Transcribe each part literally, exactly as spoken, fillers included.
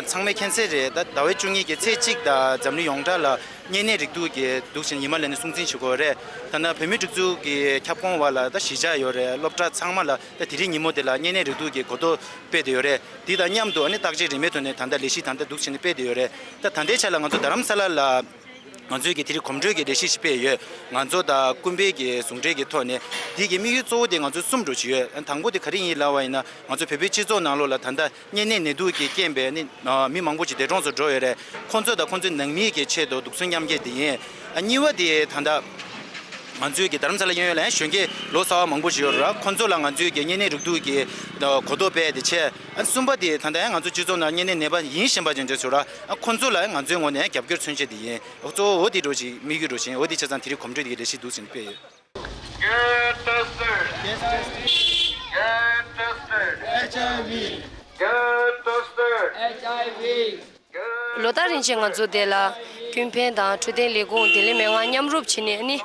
ཚང་མས་མཁྱེན་གསལ་རེད། ད་ཟླ་བའི་བཅུ་གཉིས་ཀྱི་ཚེས་གཅིག་ད་འཛམ་གླིང་ཡོངས་གྲགས་ལ་གཉན་ནད་རེག་དུག་གི་དུག་ཅིག་ཉི་མ་ལ་ནི་སྲུང་བརྩི་ཞུ་གི་ཡོད་རེད། ད་ནི་བོད་མིའི་སྒྲིག་འཛུགས་ཀྱི་ཁྱབ་ཁོངས་བར་ལ་ད་གཞིས་ཆགས་ཡོད་རེད། སློབ་གྲྭ་ཚང་མ་ལ་ད་དེ་རིང་ཉིན་མོ་དེ་ལ་གཉན་ནད་རེག་དུག་གི་གོ་རྟོགས་སྤེལ་བསྡད་ཡོད་རེད། དེ་དང་མཉམ་དུ་ཨ་ནི་བརྟག་དཔྱད་རིན་མེད་ཐོག་ནས་ད་ལྟ་ལས་གཞི་ད་ལྟ་དུག་ཅིག་ནི་སྤེལ་བསྡད་ཡོད་རེད། ད་ད་ལྟའི་ཆ་ལ་ང་ཚོ་རྡ་རམ་ས་ལ་ལ། ང་ཚོའི་གི་དེ་རིང་གོམ་བགྲོད་ཀྱི་ལས་གཞི་ཞིག་སྤེལ་ཡོད། ང་ཚོ་དང་ཀུན་ཕན་གྱི་ཟུང་འབྲེལ་གྱི་ཐོག་ནས་དེ་གི་དམིགས་ཡུལ་གཙོ་བོ་དེ་ང་ཚོ་གསུམ་འདྲ་ཅིག་ཡོད། དང་པོ་དེ་ག་རེ་ཡིན་ལབ་པ་ཡིན་ན། ང་ཚོ་བོད་པའི་སྤྱི་ཚོགས་ནང་ལོགས་ལ་ད་ལྟ་གཉན་ནད་ནད་དུག་གི་རྐྱེན་པས་ནི་མི་མང་པོ་ཅིག་འདས་གྲོངས་སུ་འགྲོ་ཡོད་རེད། ཁོང་ཚོ་དང་ཁོང་ཚོའི་ནང་མིའི་གི་ཆེད་དུ་སྡུག་སྲན་མཉམ་སྐྱེད་དེ་ཡིན། གཉིས་པ་དེ་ད་ལྟ་ང་ཚོའི་གི་རྡ་རམ་ས་ལ་གཡས་གཡོན་ལ་ཡང་གཞོན་སྐྱེས་ལོ་ཙཱ་བ་མང་པོ་ཅིག་ཡོད་རེད། ཁོང་ཚོ་ལ་ང་ཚོའི་གི་གཉན་ནད་རེག་དུག་གི་གོ་རྟོགས་སྤེལ་དེ་བྱས། གསུམ་པ་དེ་ད་ལྟ་ཡང་ང་ཚོ་སྤྱི་ཚོགས་ནང་གཉན་ནད་ནད་པ་ཡིན་བཞིན་པ་ཅན་ཚོ་ཚོ་ར། ཁོང་ཚོ་ལ་ང་ཚོའི་ངོས་ནས་རྒྱབ་སྐྱོར་མཚོན་ཆེད་དེ་ཡིན། གཙོ་བོ་འོ་དེ་འདྲ་ཅིག་དམིགས་ཡུལ་འདྲ་ཅིག་འོ་དེ་བྱས་ཙང་དེ་རིང་གོམ་བགྲོད་དེ་གི་ལས་གཞི་འདུག་ཟེར་ནས་སྤེལ་ཡོད། Get tested. Get tested. H I V. Get tested. H I V. ལོ་ལྟར་རིང་བཞིན་ང་ཚོ་དེ་ལ་ཀུན་ཕན་དང་འཕྲོད་བསྟེན་ལས་ཁུངས་བདེ་ལེགས་སྨན་ཁང་མཉམ་རུབ་བྱས་ནས་ཨ་ནི་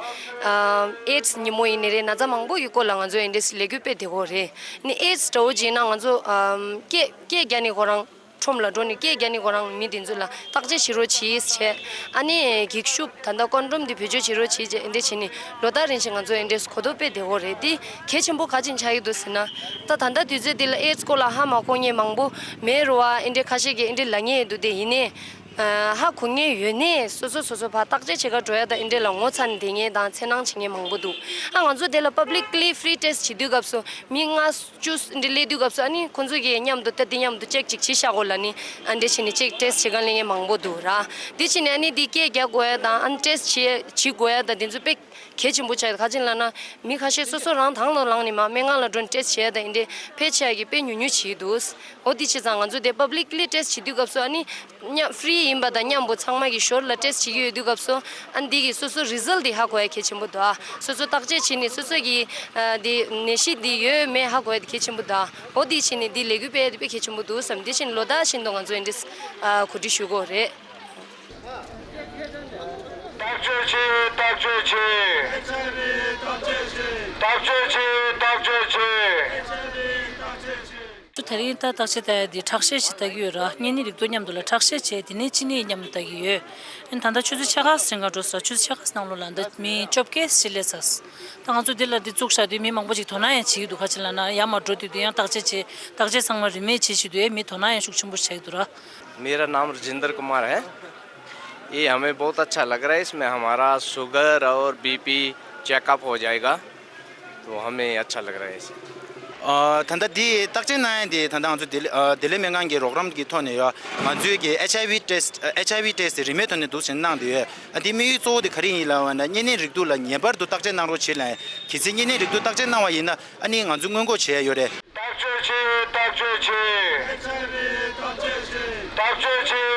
ཨེ་ཌི་སི་ཉིན་མོ་ཡིན་ནི་རེད། ན་ཚ་མང་པོ་ཡི་སྐོར་ལ་ང་ཚོ་ཨེ་འདྲས་ལས་འགུལ་སྤེལ་བསྡད་ཡོད་རེད། ནི་ཨེ་ཌི་སི་འདྲ་བོ་ཅིག་ཡིན་ན་ང་ཚོ་ཨམ་སྐད་སྐད་རྒྱག་ནི་ཁོ་རང་ཁྲོམ་ལ་འགྲོ་ནས་སྐད་རྒྱག་ནི་ཁོ་རང་མི་དེ་ཚོ་ལ་བརྟག་དཔྱད་བྱེད་རོགས་གྱིས་བྱས། ཨ་ནི་འགྱིག་ཤུབས་ད་ལྟ་ཀོན་ཌོམ་དེ་བེད་སྤྱོད་བྱེད་རོགས་གྱིས་བྱས་ཨེ་འདྲས་བྱས་ནས་ལོ་ལྟར་རིང་བཞིན་ང་ཚོ་ཨེ་འདྲས་གོ་རྟོགས་སྤེལ་བསྡད་ཡོད་རེད། དེ་གལ་ཆེན་པོ་ག་ཅིག་ཆགས་ཀྱི་འདུག་ཟེར་ན། ད་ད་ལྟ་དུས་ཚོད་འདི་ལ་ཨེ་ཌི་སི་སྐོར་ལ་ཧ་མ་གོ་མཁན་མང་པོ་མེད་རེད་བ། ཨེ་འདྲས་ཁ་ཤས་ཀྱིས་ཨེ་འདྲས་ལབ་མཁན་ཡོད་འདུག་དེ་ཡིན་ནའི། ཨ་ཧ་གོ་མཁན་ཡོད་ནའི་སོ་སོ་སོ་སོ་ཕར་བརྟག་དཔྱད་བྱེད་ག་འགྲོ་ཡ་དང་ཨེ་འདྲས་ལ་ངོ་ཚ་ནས་བསྡད་མཁན་དང་འཚེར་སྣང་བྱེད་མཁན་མང་པོ་འདུག་ཨ་ང་ཚོ་དེ་ལ་པབ་ལིག་ལི་ཕི་རི་ཊེ་སི་ཊི་བྱེད་དུས་སྐབས་སུ་མི་ལྔ་བཅུ་ཨེ་འདྲས་སླེབས་དུས་སྐབས་སུ་ཨ་ནི་ཁོང་ཚོ་གིས་མཉམ་དུ་ད་འདི་མཉམ་དུ་ཅེག་ཅིག་བྱེད་བཞག་གོ་ལབ་ནི་ཨ་འདྲས་བྱས་ནས་ཅེག་ཊེ་སི་ཊི་བྱེད་ག་སླེབས་མཁན་མང་པོ་འདུག་ར། དེ་བྱས་ནས་ཨ་ནི་འདི་སྐད་རྒྱག་དགོས་ཡ་དང་ཨ་ནི་ཊེ་སི་ཊི་བྱེད་བྱེད་དགོས་ཡ་དང་དེ་ཚོ་དཔེ་གལ་ཆེན་པོ་ཆགས་ཡོད། ག་ཅི་ལབ་ན་མི་ཁ་ཤས་སོ་སོ་རང་དང་ལོ་ལངས་ནས་མར་སྨན་ཁང་ལ་འགྲོ་ནས་ཊེ་སི་ཊི་བྱེད་ཡ་དང་ཨེ་འདྲས་ཕལ་ཆེ་བ་གིས་དཔེ་ཉུང་ཉུང་བྱེད་ཀྱི་འདུག་འོ་དེ་བྱས་ཙང་ང་ཚོ་དེ་པབ་ལིག་ལི་ཊེ་སི་ཊི་བྱེད་དུས་སྐབས་སུ་ཨ་ནི་མཉམ་ཕི་རི་ཡིན་པ་དང་མཉམ་པོ་ཚང་མ་གི་ཞོར་ལ་ཊེ་སི་ཊི་བྱེད་ཀྱི་ཡོད་དུས་སྐབས་སུ་ཨ་ནི་འདི་གི་སོ་སོ་རི་ཛལ་ཊི་དེ་ཧ་གོ་ཡ་གལ་ཆེན་པོ་འདུག་ཨ་སོ་སོ་བརྟག་དཔྱད་བྱས་ནས་སོ་སོ་གི་ཨ་དེ་ནད་གཞི་འདི་ཡོད་མེད་ཧ་གོ་ཡ་དེ་གལ་ཆེན་པོ་འདུག་འོ་དེ་བྱས་ནས་འདི་ལས་འགུལ་སྤེལ་ཡ་དེ་དཔེ་གལ་ཆེན་པོ་འདུག་བསམ། དེ་བཞིན་ལོ་ལྟར་བཞིན་དུ་ང་ཚོ་ཨེ་འདྲས་ཨ་གོ་སྒྲིག་ཞུ་དགོས་རེད། བརྟག་དཔྱད་བྱེད། བརྟག་དཔྱད་བྱེད། བརྟག་དཔྱད་བྱེད། བརྟག་དཔྱད་བྱེད། ད་རིང་ད་བརྟག་དཔྱད་ལྟ་ཡ་འདི་ཁྲག་ཤེད་ཅིག་ལྟ་གི་ཡོད་ར། གཉན་ནད་རེག་དུག་མཉམ་དུ་ལ་ཁྲག་ཤེད་བྱས་དེ་ནས་གཅིན་སྙི་མཉམ་དུ་ལྟ་གི་ཡོད། ཨ་ནི་ད་ལྟ་ཆུ་ཚོད་ཕྱེད་ཀ་ཙམ་རིང་ག་འགྲོ་ས། ཆུ་ཚོད་ཕྱེད་ཀ་ནང་ལོགས་ལ་འདི་མི་བཅོ་བརྒྱད་ཞིག་སླེབས་ཚར། ད་ང་ཚོ་འདི་ལ་འདི་བཙུགས་བཞག་དུས་མི་མང་པོ་ཅིག་དོ་སྣང་ཡང་བྱེད་ཀྱི་འདུག་ག་ཅི་ལབ་ན་ཡར་མར་འགྲོ་དུས་དུས་ཡང་བརྟག་དཔྱད་བྱེད། བརྟག་དཔྱད་ཚང་མ་རིན་མེད་བྱེད་བཞིན་དུ་ཨེ་མི་དོ་སྣང་ཡང་ཤུགས་ཆེན་པོ་བྱེད་ཀྱི་འདུག་ར། मेरा नाम राजेंद्र कुमार है। ये हमें बहुत अच्छा लग रहा है। इसमें हमारा शुगर और बीपी चेकअप हो जाएगा, तो हमें अच्छा लग रहा है इसे। ཨ་ད་ལྟ་འདི་བརྟག་དཔྱད་གནང་ཡ་འདི་ད་ལྟ་ང་ཚོ་བདེ་ལེགས་ཨ་བདེ་ལེགས་སྨན་ཁང་གི་རོགས་རམ་གྱི་ཐོག་ནས་ཡོད། ང་ཚོའི་གི་ཨེཆ་ཨའི་ཝི་ཊེ་སི་ཊི་ཨེཆ་ཨའི་ཝི་ཊེ་སི་ཊི་རིན་མེད་ཐོག་ནས་འདུག་ཟེར་གནང་བསྡད་ཡོད། ཨ་འདི་དམིགས་ཡུལ་གཙོ་བོ་དེ་ག་རེ་ཡིན་ལབ་པ་ན་གཉན་ནད་རེག་དུག་ལ་ངེས་པར་དུ་བརྟག་དཔྱད་གནང་རོགས་བྱེད་ལབ་ཡ། གལ་སྲིད་གཉན་ནད་རེག་དུག་བརྟག་དཔྱད་གནང་བ་ཡིན་ན་ཨ་ནི་ང་ཚོ་སྔོན་འགོག་བྱེད་ཡ་ཡོད་རེད། བརྟག་དཔྱད་བྱེད། བརྟག་དཔྱད་བྱེད། བརྟག་དཔྱད་བྱེད།